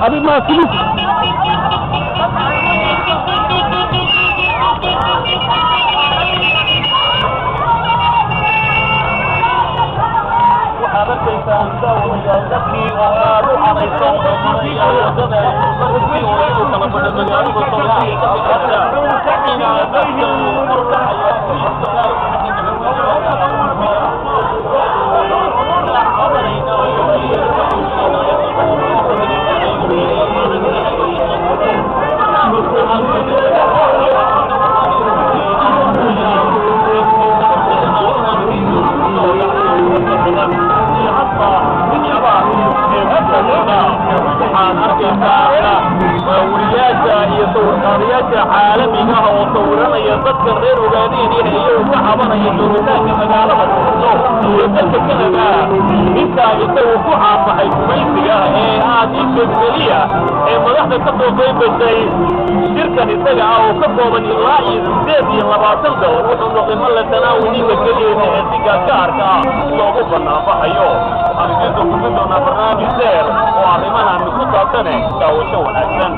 Arrimaha filip. Waxaad arkaysaan, daawadayaal, dadkii oo aad u caraysan oo maraya wadada si oo iyagu kala badha magaalada Soomaaliya ka fikirta inaa dadka uu horkacayo. Waxaan arkaysaa wariyaasha iyo sawirqaadayaasha caalamiga ah oo sawiranaya dadka reer Ogaadeen iyagu ka cabanaya joogitaanka magaalada Toronto iyo dalka Canada. Ninkaa isagu ku caafaxay gumaysiga ee aad isha keliya ee madaxda ka soo qayb gashay shirkan isaga ah oo ka kooban ilaa iyo 28 dal, wuxuu noqday Malla Tanaawi ninka keliya ee si gaargaarka ah loogu banaanbaxayo. Waxaan idiin soo gudbin doonaa barnaamij dheer oo arrimahan ku saabsane. Daawasho wanaagsan.